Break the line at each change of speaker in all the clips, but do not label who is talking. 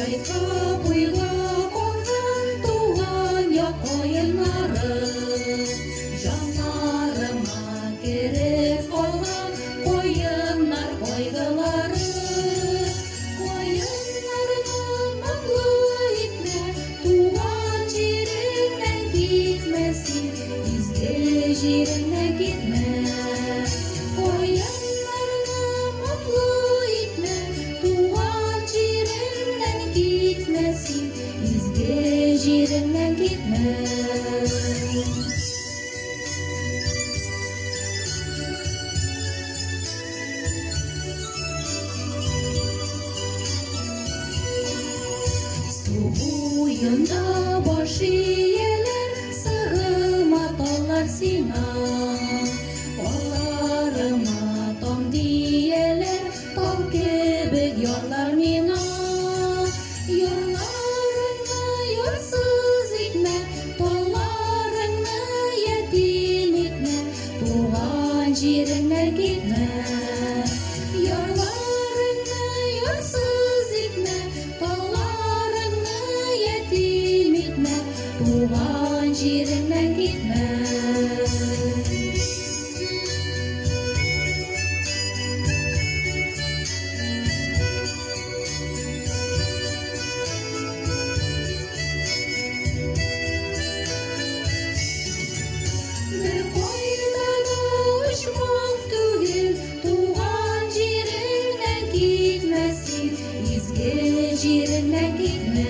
Чайкап уйга калган туган як каеннары, Җаннарыма кереп калган каеннар кайгылары. Каеннарны моңлы итмә, туган җиреңнән китмә син, изге җиреңнән китмә. Каеннарны моңлы итмә, туган җиреңнән китмә син, изге җиреңнән китмә. Су буенда баш ияләр, сыгылма таллар сиңа. Алларыма там дияләр, тал кебек ярлар миңа. Ярларыңны ярсыз итмә, талларыңны ятим итмә, туган җиреңнән китмә. Ярларыңны ярсыз итмә, талларыңны ятим итмә, туган җиреңнән китмә. Бер кайда да очмак түгел, туган җиреңнән китмә син, изге җиреңнән китмә.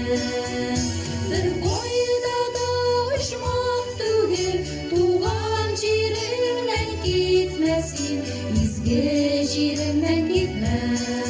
Бер кайда да очмак түгел, туган җиреңнән китмә син, изге җиреңнән китмә.